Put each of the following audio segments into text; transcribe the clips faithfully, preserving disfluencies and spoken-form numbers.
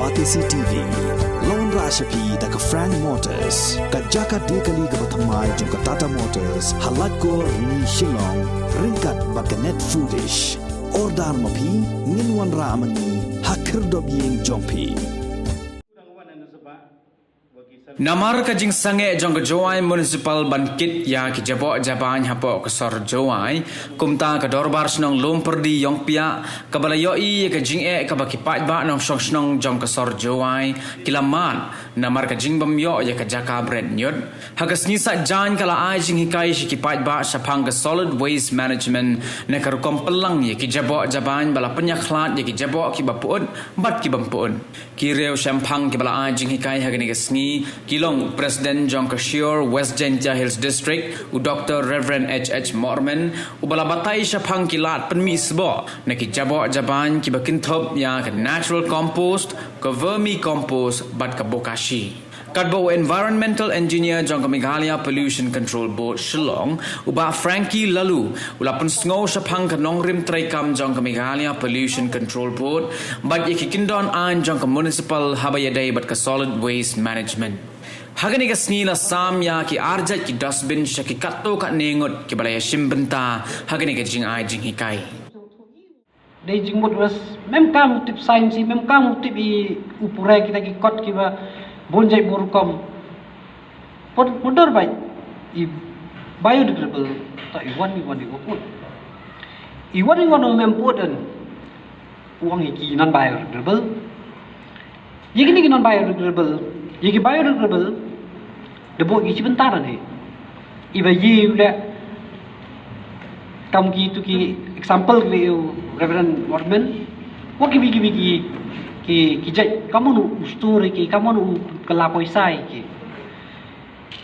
Batesi T V. Long ra sha phi da ka Frank Motors, ka jaka de kali kaba thymmai jong ka Tata Motors, ha Laitkor Rni Shillong, ryngkat bad ka Net Foodish. Order ma phi, ngin wanrah ma ngi ha khyrdop ïing jong phi. Namar ka jingsangeh jong ka Jowai Municipal ban kit ïa ki jaboh jabain hapoh ka sor Jowai, kumta ka Dorbar Shnong Lumpyrdi Iongpiah kaba la ïohi ïa ka jingeh kaba ki paidbah nongshong shnong jong ka sor Jowai ki la mad namar ka jingbym ïoh ïa ka jaka bret ñiut. Ha ka sngi Saitjaiñ ka la ai jinghikai sha ki paidbah shaphang ka solid waste management na ka rukom pynlang ïa ki jaboh jabain ba la pynïakhlad ïa ki jaboh kiba pyut bad kibym pyut. Ki riewshemphang kiba la ai jinghikai ha kane ka sngi ki long President jong ka Sure West Jaintia Hills District, u Doctor Reverend H H Morman, uba la batai shaphang ki lad pynmih sboh na ki jaboh jabain kiba kynthup ïa ka natural compost, ka vermicompost bad ka bokashi. Katba u Environmental Engineer jong ka Meghalaya Pollution Control Board Shillong, u Bah Frankie Laloo, u la pynsngew shaphang ka nongrim treikam jong ka Meghalaya Pollution Control Board bad ïa ki kyndon aiñ jong ka municipal haba ïadei bad ka solid waste management. Ha kane ka sngi la sam ïa ki arjait ki dustbin sha ki katto katne ngut kiba la ïashim bynta ha kane ka jingai jinghikai. Dei jingmut wes, mem kam u tip science, mem kam u tip i u pure kita ki kot kiba bun jait bun rukom. Por por dor bai i biodegradable, ta i wan i wan i wan. I wan i wan mem put en. U ong i ki non biodegradable. Ïa kine ki non biodegradable, ïa ki biodegradable, da buh ki shi bynta ne. Iba ïa u leh kam ki tu ki example ki u Reverend Morman. Wa ki bi ki bi ki ki ki jait kamon u store ki kamon u kylla poisa ki.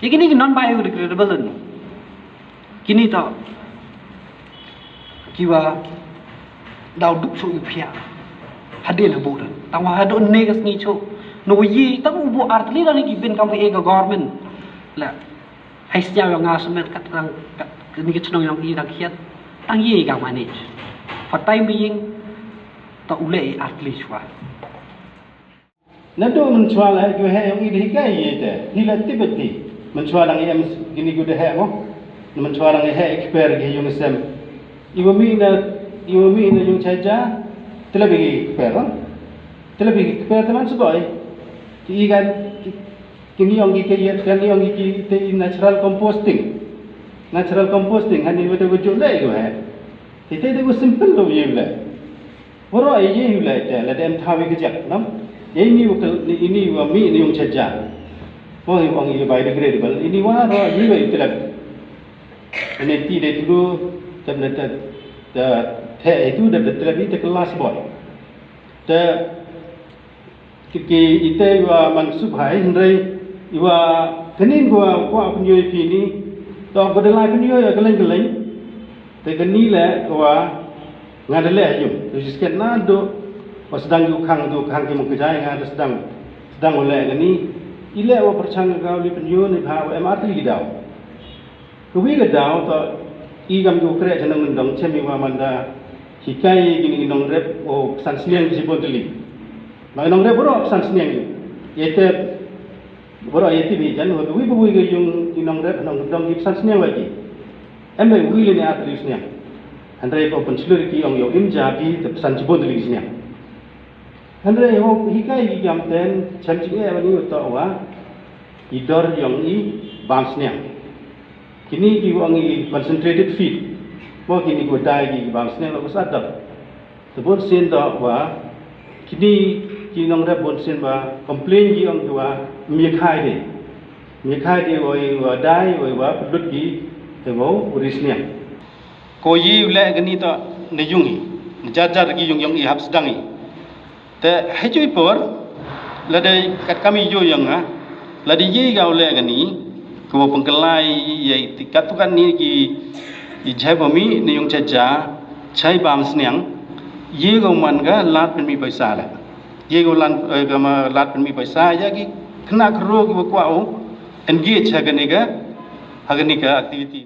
Ïa kine ki non biodegradable ne. Kine to kiwa daw duk shuh ïa u phiah. Hadien ha buh dang. Tang wa haduh ne ka sngi shuh. No ïa tang u buh artylli dang ne ki bin kam ka e ka government. La. Hai sñiaw yong nga smen kat tang kat kini ki chnong yong i dang khiat. Tang ïa ka manage. For time being to u leh artylli shuwa. Naduh mynshwa la ïoh heh ïong i da hikai ïa te. Hi la tip bad ti. Mynshwa dang i em kini gu da heh mo. Mynshwa dang i heh i kper ki yung sem. Iwa mi na iwa mi na yung chaja. Tela bi ki kper mo. Tela bi ki kper teman suboi. Ki i kan kini ong ki ke ïa kan ong ki te natural composting. Natural composting hani wete gu juk le ïoh heh. Ki te de gu simple lo ïoh le. Waroh ïa ïa u leh te la dem thaw ïa ka jaka nam. Ïa ini u ini wa mi ni yung chaja. Mo hi ong ïa biodegradable ini waroh ïa ïa u telep. Ani ti de tu tep na te te te itu de telep ite kelas boy. Te ki ki ite wa man subhai hynrei iwa kenin wa kwa pynjoi pini. To ko de lai pynjoi ya keleng keleng. Te kani le wa nga da leh ha yung tu sisket na do wa sedang yu khang tu khang ki mung kejai nga da sedang sedang wa leh kani. I leh wa perchang ka li penyu ni pha wa M R T ki daw. Ka wi ka daw to i gam yu kreh janang mendong chem i wa manda hikai kini ki nong rep o pesan sniang ki sibon teli. Ma nong rep ro pesan sniang yu. Ye te Baroh ïa tip hi jan, hynrei ba wei ka yung i nongrep nong dong ïa phew san sniang wei ki. Em wei wei lane ar tylli sniang. Hynrei ba pynshlur ki ong ïa u im ja phi te phew san shibun tylli sniang. Hynrei ho hikai ki kam ten chem jingeh ba ni u toh wa i dor ïong i bam sniang. Kini ki ong i concentrated feed. Mo kini ki dai ki bam sniang la u sa dor. Te bun sien doh wa kini ki nongrep bun sien wa complain ki ong ki wa mia khai de. Mia khai de wa i wa dai wa i wa plut ki te wa u ri sniang. Ko yi u leh kini to ne yung i ne jar jar ki yung yong i hap sedang i. Te hei chui por la dei kat kami yo yang nga la dei yi ga u leh kini ko pengkelai ye ti kat tu kan ni ki i jai ba mi ne yung cha ja chai bam sniang. Ye ko man ga lat pen mi paisa la. Ye ko lan eh, ga ma lat pen mi paisa ya ki kena kro ki ba kwa o engage ha kani ga ha kani ga activity.